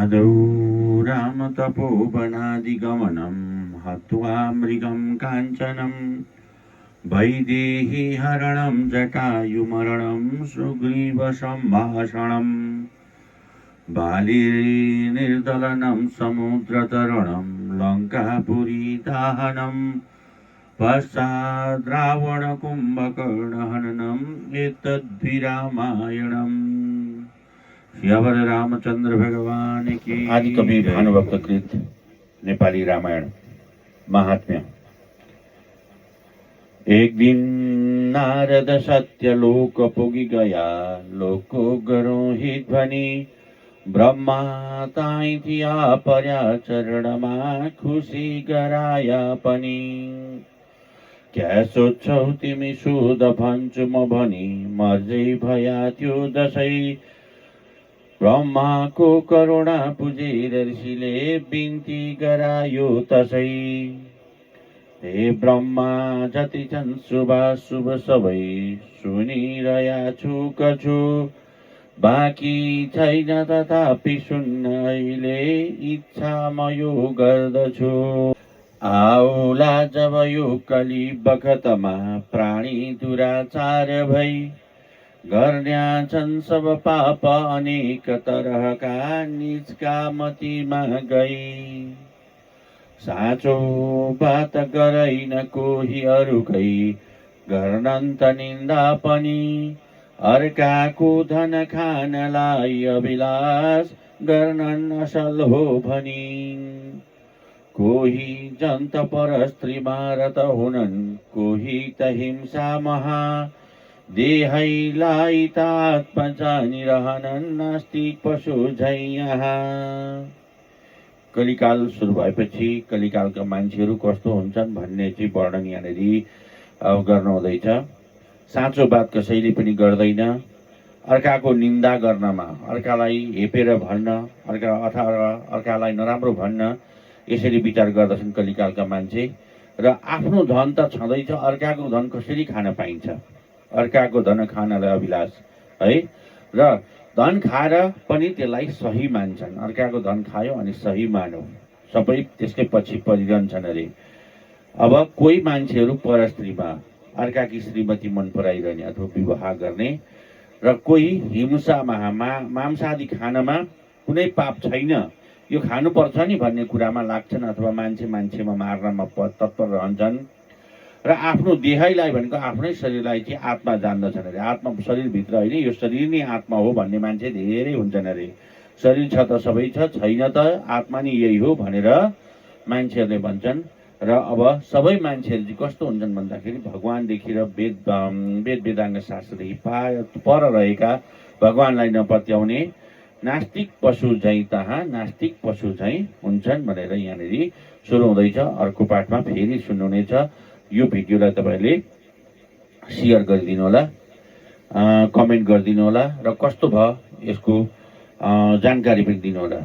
आदौ रामतपोवनादिगमनं हत्वा मृगं काञ्चनं वैदेही हरणं जटायुमरणं सुग्रीवसम्भाषणम् बालिर्निर्दलनं समुद्रतरणं लङ्कापुरीदाहनं पश्चाद् रावणकुम्भकर्णहननम् एतद्विरामायणम्। श्री रामचंद्र भगवान की। आदि कवि भानुभक्त कृत नेपाली रामायण महात्म्य। एक दिन नारद सत्यलोक पुगी गया, लोको गरौँ हित भनी ब्रह्मा ताई थिया पर्या चरणमा खुसी गराया पनि। क्या सोच्छौ तिमी सुध भन्छु म भनी, मर्जै भया त्यो दशै। ब्रह्माको करुणा पुजेर ऋषिले बिन्ती गरायो तसै। हे ब्रह्मा जति छन् शुभाशुभ सबै सुनिरया छु कछु, बाँकी छैन तथापि सुन्न अहिले इच्छा म यो गर्दछु। आउला जब यो कली बखतमा प्राणी दुराचार भई, गर्न्या छन् सब पाप अनेक तरहका निजका मतिमा गई। साँचो बात गरैन कोही अरूकै, गर्नन् त निन्दा पनि। अर्काको धन खानलाई अभिलाष, गर्नन् असल हो भनी। कोही जन्त परस्त्रीमा रत हुनन्, कोही त हिंसा महा। देहैलाई त आत्मा जानिरहनन्, नास्तिक पशु झै यहाँ। कलिकाल सुरु भएपछि कलिकालका मान्छेहरू कस्तो हुन्छन् भन्ने चाहिँ वर्णन यहाँनिर गर्न हुँदैछ। साँचो बात कसैले पनि गर्दैन, अर्काको निन्दा गर्नमा, अर्कालाई हेपेर भन्न, अर्कालाई नराम्रो भन्न यसरी विचार गर्दछन् कलिकालका मान्छे। र आफ्नो धन त छँदैछ, अर्काको धन कसरी खान पाइन्छ, अर्काको धन खानलाई अभिलाष है। र धन खाएर पनि त्यसलाई सही मान्छन्। अर्काको धन खायो अनि सही मानौ, सबै त्यसकै पछि परिरहन्छन् अरे। अब कोही मान्छेहरू परस्त्रीमा अर्काकी श्रीमती मन पराइरहने अथवा विवाह गर्ने, र कोही हिंसामा मांसादि खानमा कुनै पाप छैन, यो खानुपर्छ नि भन्ने कुरामा लाग्छन् अथवा मान्छेमा मार्नमा तत्पर रहन्छन्। र आफ्नो देहैलाई भनेको आफ्नै शरीरलाई चाहिँ आत्मा जान्दछन् अरे। आत्मा शरीरभित्र होइन, यो शरीर नै आत्मा हो भन्ने मान्छे धेरै हुन्छन् अरे। शरीर छ त सबै छ, छैन त आत्मा नै यही हो भनेर मान्छेहरूले भन्छन्। र अब सबै मान्छेहरू चाहिँ कस्तो हुन्छन् भन्दाखेरि भगवानदेखि र वेद वेदाङ्ग शास्त्रदेखि पर रहेका, भगवानलाई नपत्याउने नास्तिक पशु झै तहाँ नास्तिक पशु झै हुन्छन् भनेर यहाँनिर सुरु हुँदैछ। अर्को पाठमा फेरि सुन्नुहुनेछ। यो भिडियोलाई तपाईँहरूले सेयर गरिदिनु होला, कमेन्ट गरिदिनु होला, र कस्तो भयो यसको जानकारी पनि दिनु होला।